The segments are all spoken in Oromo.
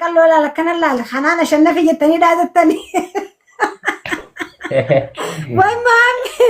Qalloo laal akkana laal kanaan ashannafi jettanii dhaadattanii. Way maami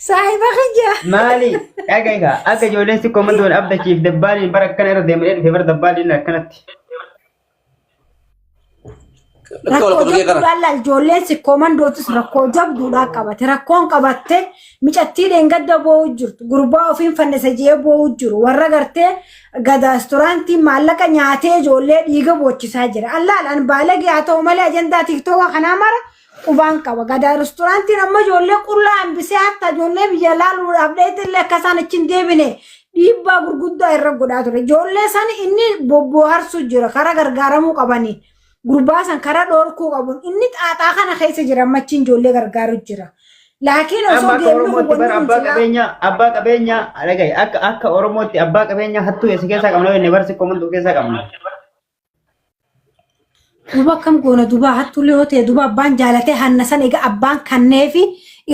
saahiba kiyya. Maali? Dhaga egaa akka ijoolleen si komandoon abdachiif dabbaaliin bara akkana irra deemanii dhufe bara dabbaaliin akkanatti. Lakki wal Rakkoo qotu kee kana. jabduudhaan laal ijoolleen si komandootis rakkoo jabduudhaan qabate rakkoon qabatte micattii dheengadda boo'u jirtu gurbaa ofiin fannisa jee boo'u jiru warra gartee gadaasturaantii maallaqa nyaatee ijoollee dhiiga boochisaa jira. Allaal an baalagee haa ta'u malee ajandaa tiktooka kanaa mara qubaan qaba. Gadaa restooraantiin amma ijoollee qullaa hambisee hatta ijoollee biyya laaluudhaaf dheetti illee akka isaan achi hin deebine dhiibbaa gurguddaa irra godhaa ture. Ijoollee san inni bobbooharsuu jira karaa gargaaramuu qabanii. Gurbaa san karaa dhoorkuu qabuun inni xaaxaa kana keessa jira amma achiin ijoollee gargaaru jira. Laakiin Amma osoo akka deemni Oromootti kun bara wanni kun abbaa silaa qabeenyaa abbaa qabeenyaa dhagaye akka akka Oromootti abbaa qabeenyaa hattuu eessa keessaa qabna jenne barsi komantuu keessaa qabna. Duuba akkam goona duuba hattullee yoo ta'e duuba abbaan jaalatee hanna san egaa abbaan kanneefi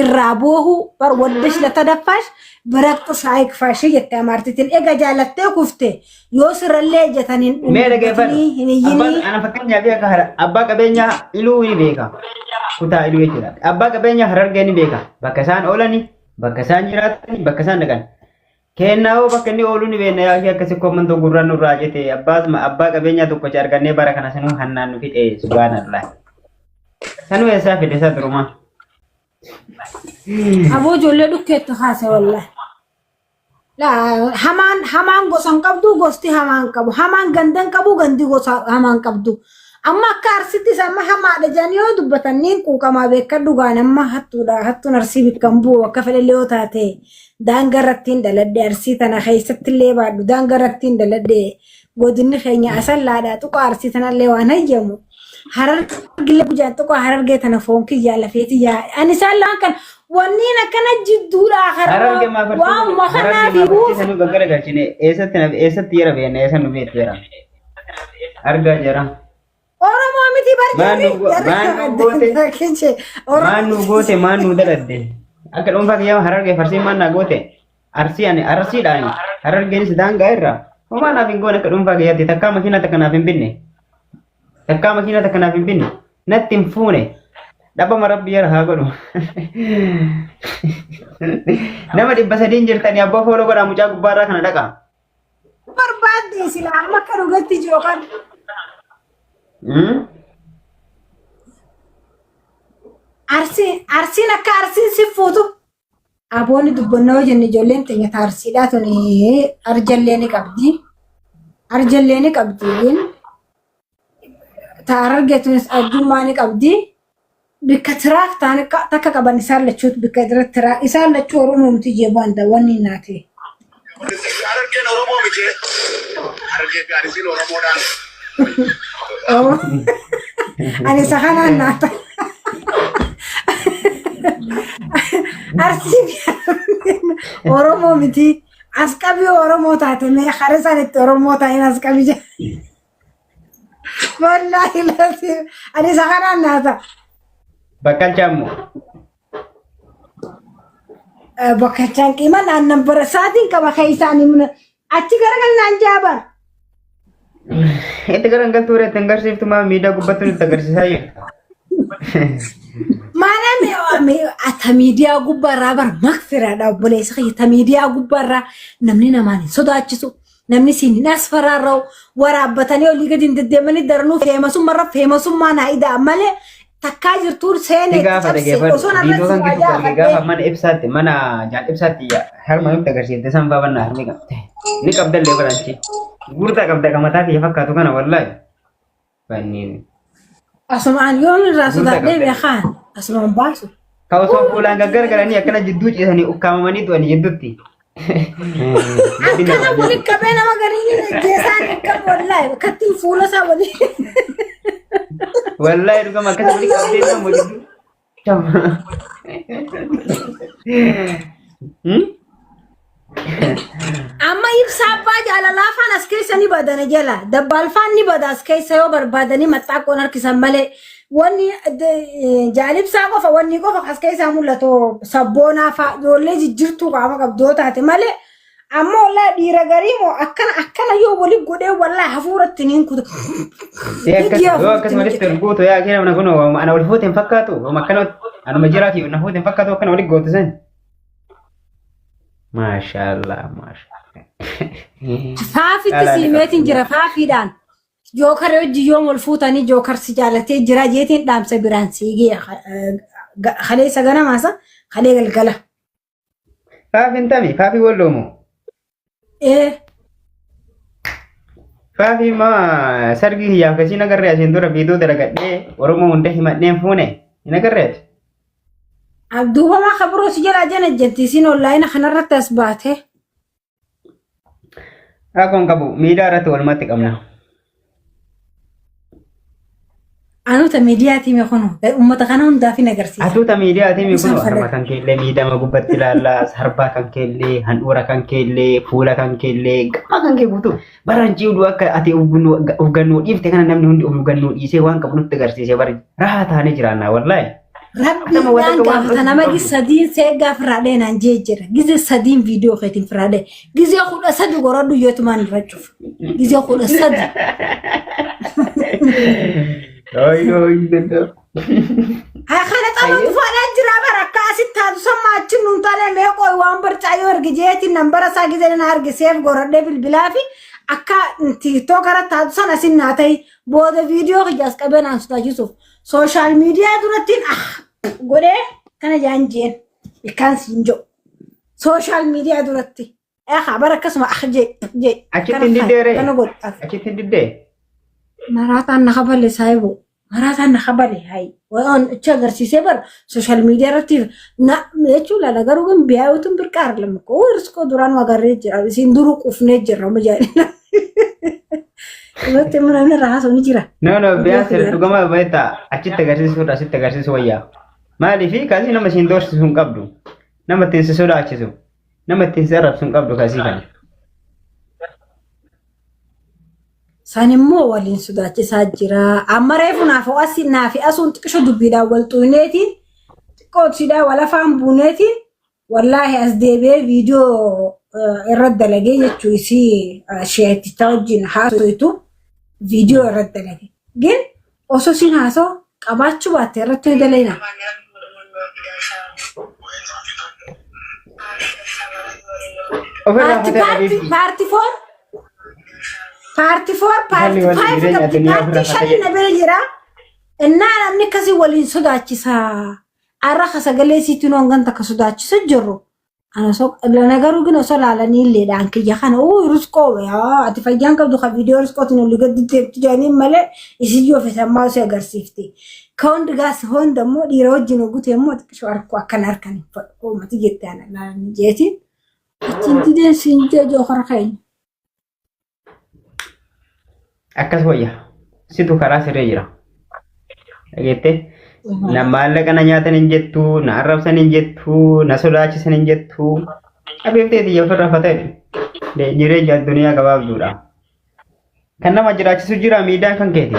irraa boohu bar waddesh lata daffash biraqxu saayikfaashii jette amaartitiin egaa jaalattee kufte yoo sirrallee ejjatan hin Mee dhaggeeffadhu. dubbatinii hin Abbaan iyyinii ana fakkeenyaaf akka abbaa qabeenyaa iluu ni beeka. Kutaa iluu jechuudha. Abbaa qabeenyaa harargee ni beeka. Bakka isaan oolani, bakka isaan jiraatani, bakka isaan dhaqan. Kennaa hoo bakka inni ooluu ni beekna yaa ishee akkasi koommantuu gurraan nurraa jete abbaasuma abbaa qabeenyaa tokkocha argannee bara kana sanuu hannaan nu fixe subhaanallah. Sanuu eessaa fide isa durumaa. Aboo ijoollee dhukkeetti kaase wallahi. Laa, Hamaan hamaan gosa hin qabdu gosti hamaan qabu hamaan ganda hin qabu gandi gosa hamaan qabdu. Amma akka arsittis amma hamaadha jedhanii yoo dubbatan niin quuqamaa beekadhu gaan amma hattuudha hattuun arsii bikka hin bu'u akka fedhellee yoo taate daangaa irratti hin dhaladhe arsii tana keessatti illee baadhu daangaa irratti hin dhaladhe godinni keenya asallaadha tuqa arsii tanallee waan hayyamu harargillee gujaan tuqa harargee tana foon kiyyaa lafee tiyyaa ani isaan laan kan wanniin akkana jidduudhaa Hararge maa har'a waanuma farsiisan kanaa hararge fi maa buusa farsiisan nu gaggara galchine eessatti na eessatti jara beekna eessa nu beektu jara. Argaa jara. Oromoo miti bar Maan jarri nu go- jarri maan nu goote kiche maan Oromoo nu goote maan nu daladde. Akka dhuunfaa kiyyaa hararge farsiin maan naa goote. Arsii ani arsiidhaani harargeenis daangaa irraa. Homaa naaf hin goone akka dhuunfaa kiyyaatti takkaa makiinaa takka naaf hin binne. Takkaa makiinaa takka naaf hin binne. Natti hin fuune. Dhabama rabbi jara haa godhu. Nama 300 jirtanii abbaa fooloo godhaa mucaa gubbaarraa kana dhaqaa. Barbaadde sila amma akka dhugatti jiru kan. Arsiin arsiin akka arsiin si fuutu. Aboonni dubbannoo yoo jenne ijoolleen teenya ta arsiidhaa tuni arjallee ni qabdi. Arjallee ni qabdi. Ta harargee tunis arjummaa ni qabdi. Bikka tiraak ta'an takka qaban isaan lachuutu bikka irratti tiraak isaan lachuu Oromoo miti jee banda wanni naate. Harargeen Oromoo miti. Harargee fi Arsiin Oromoodhaan. Ani isa kanaan naata. Arsii fi Harargeen Oromoo miti. As qabii Oromoo taate mee hara isaan itti Oromoo ta'in as qabii jedha. Wallaahi laziim. Ani isa kanaan naata. Bakkalcha immoo. Bakkalchaan qiiman aannan bara saatiin qaba keessaan himna. Achi garagalnaan jaabar. Itti garagaltuu irratti hin agarsiiftu maa miidiyaa gubbaatti nutti agarsiisaa jirta. Maana ata miidiyaa gubbaarraa bar makfiraadha obboleessa kiyya ta miidiyaa gubbaarraa namni namaan hin sodaachisu Namni siin hin asfaraarra'u waraabbatanii olii gadi hin deddeemanii daranuu feemasummarra feemasummaa naa ida'a malee takkaa jirtuun Si seenee itti gaafa cabse dhageeffadhu osoo narra viidiyoo si kan waa keessatti arge gaafa jaafadhee mana ibsaatti mana jaal ibsaatti harma nutti agarsiifte san faa bannaa harmi qabde ni qabdallee baranchi gurdaa qabda ka mataa kiyya fakkaatu kana wallaahi banniin asumaan yoon irraa gurdaa sodaadhee qabda beekaan asumaan baasu. Ka osoo fuulaan gaggargalanii akkana jidduu ciisanii ukkaamamanii du'anii jidduutti. Guddina Akkana qabdu. waliin qabee nama garii ajjeesaan hin qabu wallaahi akkattiin fuula isaa waliin. Wallaahi dhugama akkasa waliin qabdee nama jidduu. Hmm? Amma ibsa abbaa jaalalaa faan as keessa ni badana jala. Dabbaal faan ni bada as keessa yoo barbaadanii maxxaaqoon harkisan malee. Wanni jaalibsaa qofa wanni qofa as keessaa mul'atu sabboonaa faa ijoollee jijjiirtuu qaama qabdu yoo taate malee Amma wallaahi dhiira garii moo akkana akkana yoo wali godhee wallaahi hafuuratti niin kuta. Ee akkas Hijii yoo hafuuratti akkas ni walitti jira. ol gootu yaa kee namna kun ana wal fuute hin fakkaatu. Waan akkana anuma jiraa kiyyu na fuute hin fakkaatu akkana walitti gootu san. Maashaallah maashaallah. Faafitti Dhaalaa ni siimeetiin qabdu. jira faafiidhaan. Jookar hojii yoom wal fuutanii jookar si jaalatee jira jeetiin dhaamsa biraan siigee kaleessa ganamaasa kalee galgala. Faafiin tami faafii walloomu. Ee Faafii maa sargii hiyyaaf kasiin agarree asiin dura viidiyoo dalagadhee Oromoo hunda himadheen fuune hin agarreeti. Abduuba maa kabiroo si jalaa jana jetti isiin onlaayina kanarratti as baate. Rakkoon qabu miidiyaa irratti walumatti qabna. Anuta miidiyaatii mee kunu uummata kana hundaaf hin agarsiisa. Atuuta miidiyaatii mi kun Isaan harma fedhan. kan keellee miidhama gubbatti ilaallaa sarbaa kan keellee handhuura kan keellee fuula kan keellee gama kan kee guutuu baran ciuduu akka ati of gannoo dhiifte kana namni hundi of gannoo dhiisee waan qabu nutti agarsiise bari rahaa taanee jiraannaa wallaahi. Nama Rabbiidhaan waan akka waan gaafata dhoksu nama hin gis qabdu. sadiin seeggaa firraadhee naan jee jira. Gizee sadiin viidiyoo keetiin firraadhee. Gizee 13 goradhu yeetumaan irra cufa. Gizee 13. Ay, ay, danda'u. Haa kana xaba tufaadhaa jira bara akka asitti taatu samma achi nuun taane mee qoy waan barcaa yoo arge jeetiin nan bara isaa gizee na arge seef goradhee bilbilaa fi akka tiiktook irra taatu sana asin naa ta'i booda viidiyoo kiyyaas qabee naan sodaachisuuf sooshaal miidiyaa durattiin ah godhee kana jaan jeen ilkaan siin jedhu sooshaal miidiyaa duratti eegaa bara akkasuma ah jee jee Achitti kana hin diddee ree? kana godhu Achitti hin diddee? Maraataan na kabale saayibo. Maraataan na kabale hayi. Waan achi agarsiisee bara sooshaal miidiyaa irratti na jechuun laala garuu kan biyaa'uutu birqaar lama koo riskoo duraan agarree jira. Isiin duruu qufnee jirra amma jaalina. Irratti immoo namni irraa haasa'u ni jira. No, no, Viidiyoo biyaas kiyya. dhugama beektaa achitti agarsiisuudha asitti agarsiisu wayyaa. Maaliif kasii nama siin doorsisu hin qabdu. Nama ittiin si sodaachisu. Nama ittiin si arrabsu hin qabdu kasii kana. San immoo waliin sodaachisaa jira. Amma reefu naaf asi naafi asuun xiqqisho dubbiidhaan wal xuuneetiin xiqqoo sidhaa wal afaan buuneetiin wallaahi as deebi'ee viidiyoo irra dalagee jechuu isii sheetichaa wajjin haasoitu viidiyoo irra dalage. Gin osoo siin haasoo qabaachuu baatte irratti ni dalayna. Ofirraa Paarti fatee paarti dhabiifti. paarti foor paarti foor Haalli paarti waliin faayiv jireenya qabdi addunyaa paartii ofirraa shanii fatee na bira jira. Innaa namni akkasii waliin sodaachisa. Arra ka sagalee siitiin hangan takka sodaachisa jirru. Ana osoo lana garuu gin osoo laalanii illeedhaan kiyya kana uu riskoo yaa ati fayyaan qabdu ka viidiyoo riskootiin olii gadi deemtu jedhanii malee isii yoo fetan maal si agarsiifti. Ka hundi gaas hunda immoo dhiira wajjin ogute immoo xiqqishoo harkoo akkana harkan hin fadhu koomati jette ana laalanii jeetiin. Achiin dideen siin jee jookara keenya. Akkas wayya. Situ karaa sirrii jira. Dhageettee? Na maallaqa na nyaatan hin jettu, na arrabsan hin jettu, na sodaachisan hin jettu. Abeeftee tiyya ofirra fatee jireenya addunyaa gabaabduudha. Kan nama jiraachisu jira miidhaan kan keeti.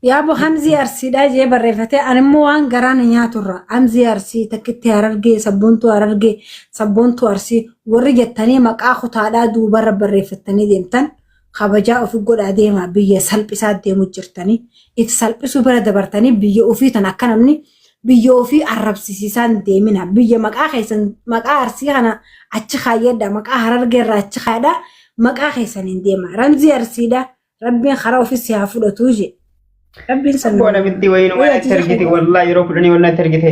Yaabo Hamzii Arsiidhaa jee barreeffatee ani immoo waan garaa na nyaaturra Hamzii Arsii takkitti Harargee sabboontuu Harargee sabboontuu Arsii warri jettanii maqaa kutaadhaa duubarra barreeffattanii deemtan kabajaa ofi godhaa deemaa biyya salphisaa deemu jirtanii if salphisuu bira dabartanii biyya ofii tan akka namni biyya ofii arrabsisiisaan deemina biyya maqaa keessan maqaa Arsii kana achi kaayyadha maqaa Harargee irraa achi kaayadha maqaa keessaniin deema Ramzii Arsiidha Rabbiin karaa ofii si haa fudhatuu jee. Rabbiin san. Akkoo namitti wayii Wayii numa ati natti argite wallaahi yeroo kudhanii wal natti argite.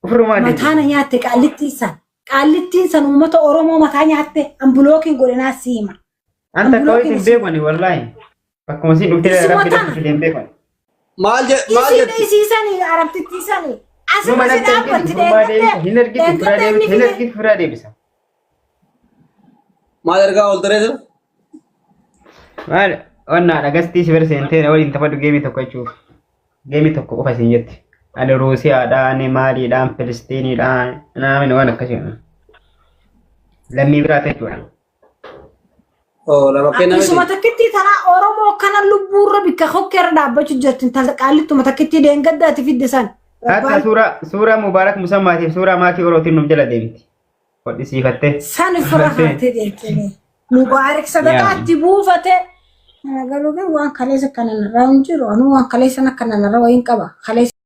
Ofirrumaa deebi. Mataa na nyaatte qaallittiin san. Qaallittiin san uummata Oromoo mataa nyaatte ambulookiin godhinaa si hima. Anta akka Ambulookiin wayiitti hin si beekani wallaahi. Bakkuma siin dhuftee Isuma rabbi tana. natti fide hin beekani. Maal maal Isiin jetti? isiisanii arabtittii sanii. Numa Asirra si natti argite dhaabbatti ofirrumaa deebisa. dheengadde Hin argite ofirraa dheengadde inni deebisa. Hin fide. argite ofirraa deebisa. Maal ergaa ol taree jira? Maal onnaa dhagastii si bira seentee na waliin taphadhu geemii tokko jechuuf. Geemii tokko qofa siin jetti. Ani Ruusiyaadhaan, ani Maaliidhaan, Filistiiniidhaan, naamin waan akkasii. Lammii biraa jechuudha. Oo lama kenna miti. Isuma takkittii tanaa Oromoo kana lubbuurra bikka hokkeerra dhaabbachuu jirti. Intala qaallituma takkittii deengaddaati fidde san. Hatta suuraa suuraa Mubaarak Musammaatiif suuraa maatii Orootiin nuuf jala deemti. Hodhisiifattee. San ofirra kaatee deemtee. Mubaarik sadaqaatti buufate. Kana garuu waan kaleessa kana narraa hin jiru. Anuu waan kaleessa kana narraa wayiin qaba. Kaleessa.